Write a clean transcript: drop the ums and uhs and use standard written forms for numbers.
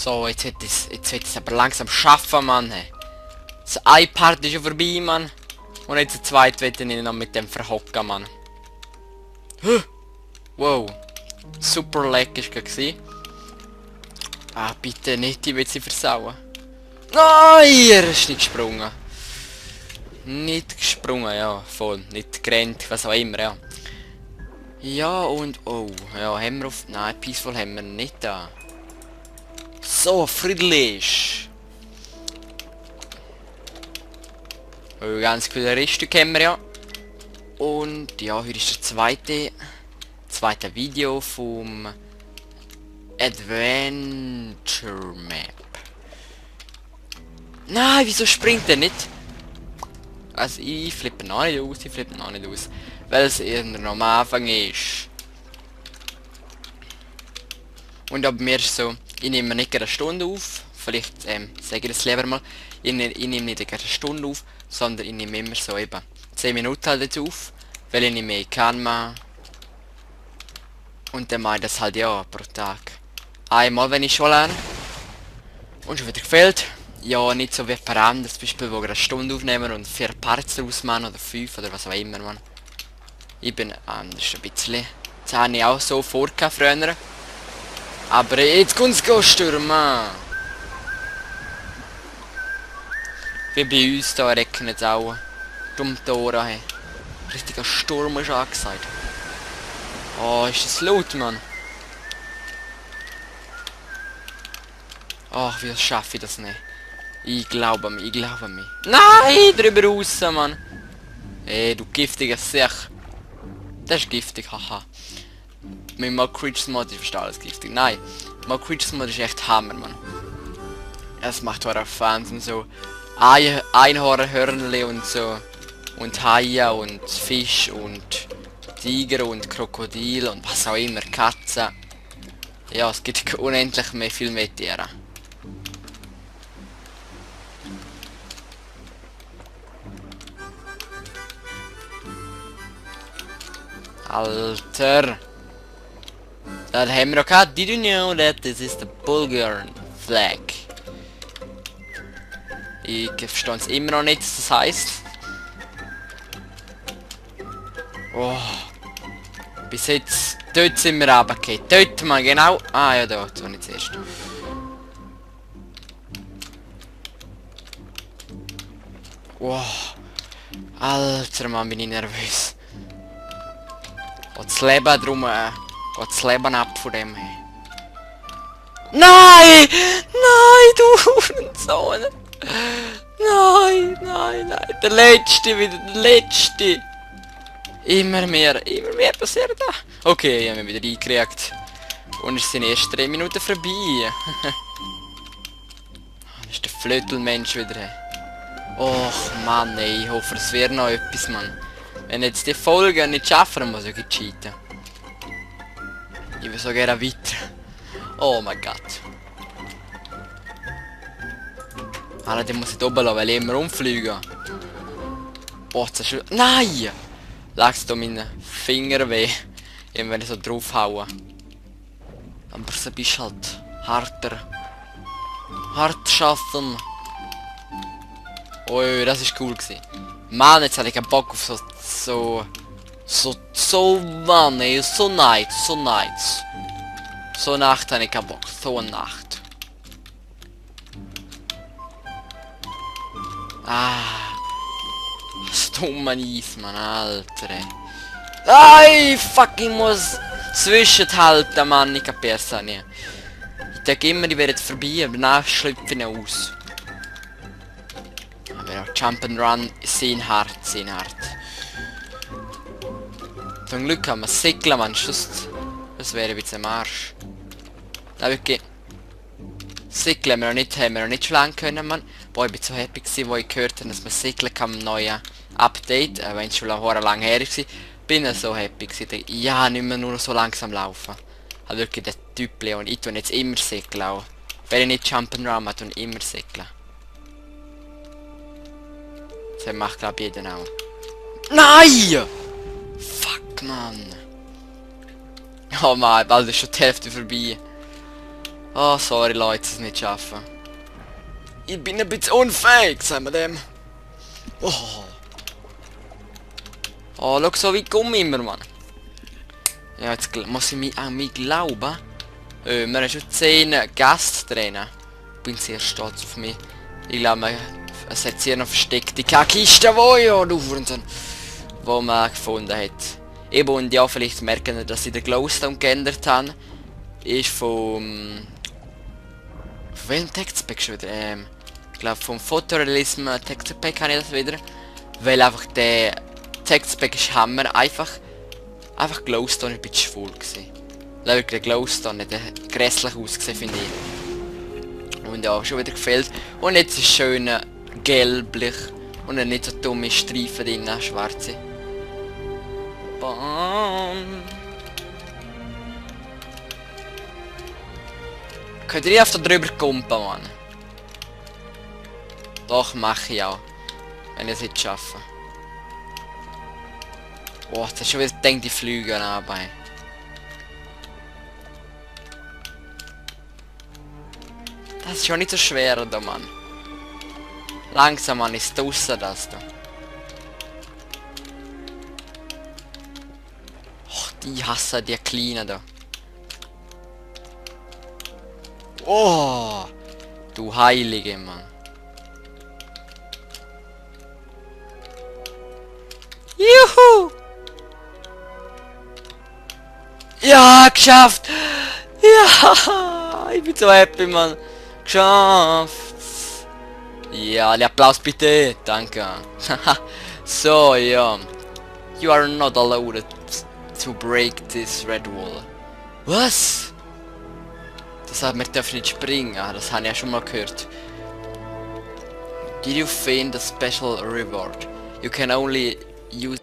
So, jetzt wird es aber langsam schaffen, Mann. Hey. Das eine Part ist schon vorbei, Mann. Und jetzt der zweite wird ich noch mit dem verhocken, Mann. Wow. Super leck ist gewesen. Ah, bitte nicht, die will sie versauen. Nein, er ist nicht gesprungen. Nicht gesprungen, ja, voll. Nicht gerannt, was auch immer, ja. Ja, und, oh, ja, haben wir auf... Nein, Peaceful haben wir nicht da. So, friedlich. Oh, ganz viele Reststücke haben wir, ja. Und, ja, hier ist der zweite Video vom Adventure Map. Nein, wieso springt der nicht? Also ich flippe noch nicht aus, weil es irgendwann am Anfang ist. Und ab mir ist so, ich nehme nicht eine Stunde auf, vielleicht sage ich das lieber mal, ich nehme nicht eine Stunde auf, sondern ich nehme immer so eben 10 Minuten halt jetzt auf, weil ich nicht mehr kann machen. Und dann mache ich das halt ja pro Tag. Einmal wenn ich schon lerne. Und schon wieder gefällt. Ja, nicht so wie per anderes, zum Beispiel, wo wir eine Stunde aufnehmen und 4 Parts daraus machen oder 5 oder was auch immer, man. Ich bin anders ein bisschen. Das habe ich auch so vorgehabt früher. Aber jetzt kommt es stürmen. Wie bei uns da regnet es auch. Dumm die Ohren, hey. Richtiger Sturm ist angesagt. Oh, ist das laut, Mann. Ach, wie schaffe ich das nicht? Ich glaube mir. Nein, drüber raus, Mann. Ey, du giftiger Sech. Das ist giftig, haha. Mit Mod Creatures Mod ist alles giftig. Nein, Mod Creatures Mod ist echt Hammer, Mann. Es macht auch Fans und so. Einhornhörnli und so. Und Haie und Fisch und Tiger und Krokodil und was auch immer, Katzen. Ja, es gibt unendlich viel mehr Tiere. Alter. Dann haben wir auch gehabt. Did you know that this is the Bulgarian flag? Ich verstehe es immer noch nicht, was das heisst. Oh. Bis jetzt. Dort sind wir runtergefallen. Dort mal genau. Ah ja, da. So nicht zuerst. Wow. Alter, Mann, bin ich nervös. Geht das Leben drum, geht das Leben ab von dem her. Nein! Nein, du Hurensohn! Nein! Der letzte wieder, der letzte! Immer mehr passiert da. Okay, ich habe mich wieder eingekriegt. Und es sind erst 3 Minuten vorbei. Das ist der Flötelmensch wieder. Och Mann, ey, ich hoffe, es wird noch etwas, Mann. Wenn jetzt die Folge nicht schaffen, muss ich cheaten. Ich will so gerne weiter. Oh mein Gott. Alter, die muss ich oben lassen, weil ich immer rumfliegen. Boah, nein! Lagst du meine Finger weh. Eben wenn ich so draufhaue. Aber so bist halt harter. Hart schaffen. Oh, das ist cool gewesen. Mann, jetzt hatte ich keinen Bock auf Mann, ey, so nice. So Nacht hatte ich keinen Bock, so eine Nacht. Ah. Das dumme Eis, Mann, Alter, ey. Ay, fucking muss zwischenhalten, Mann, ich kapier's auch nicht. Ich denke immer, die werden vorbei, aber danach schlüpfe ich aus. Aber ja, Jump'n'Run sind hart. Zum Glück haben wir Säckler, Mann, das wäre ein bisschen am Arsch. Da wirklich. Säckler haben wir noch nicht schlagen können, Mann. Boah, ich bin so happy gewesen, wo ich gehört habe, dass man Säckler kann im neuen Update, wenn es schon lang her war, bin ich so happy gewesen. Ja, nicht mehr nur so langsam laufen. Also wirklich der Typ, und ich tue jetzt immer Säckler auch. Wenn ich nicht Jump'n'Run mache, tue ich immer Säckler. Das macht glaube ich jeder auch. Nein! Fuck, Mann. Oh Mann, bald ist schon die Hälfte vorbei. Oh, sorry Leute, es nicht schaffen. Ich bin ein bisschen unfähig, sagen wir dem. Oh. Oh, schau, so wie Gummi immer, Mann. Ja, jetzt muss ich mich an mich glauben. Wir haben schon 10 Gäste drin. Ich bin sehr stolz auf mich. Ich glaube, es hat hier noch versteckte Kiste, wo man gefunden hat. Eben, und ja, vielleicht merken wir, dass ich den Glowstone geändert habe. Ist vom... Von welchem Textpack schon wieder? Ich glaube vom Photorealism Textpack habe ich das wieder. Weil einfach der Textpack ist Hammer. Einfach Glowstone ein bisschen schwul gewesen. Wirklich, der Glowstone hat grässlich ausgesehen, finde ich. Und ja, schon wieder gefällt. Und jetzt ist schön gelblich. Und nicht so dumme Streifen drin, schwarze. Bam. Könnt ihr einfach drüber kumpen, Mann? Doch, mache ich auch. Wenn ich es nicht schaffe. Oh, das ist schon wieder denkt die Flüge an dabei. Das ist schon nicht so schwer da, Mann. Langsam, Mann, ist draussen das da. Och, die hassen die Kleinen da. Oh, du Heilige, Mann. Juhu! Ja, geschafft! Ja, ich bin so happy, Mann. Geschafft! Ja, der Applaus bitte. Danke. So, ja. You are not allowed to break this red wall. Was? Das hat mir dürfen nicht springen. Das habe ich ja schon mal gehört. Did you find a special reward? You can only use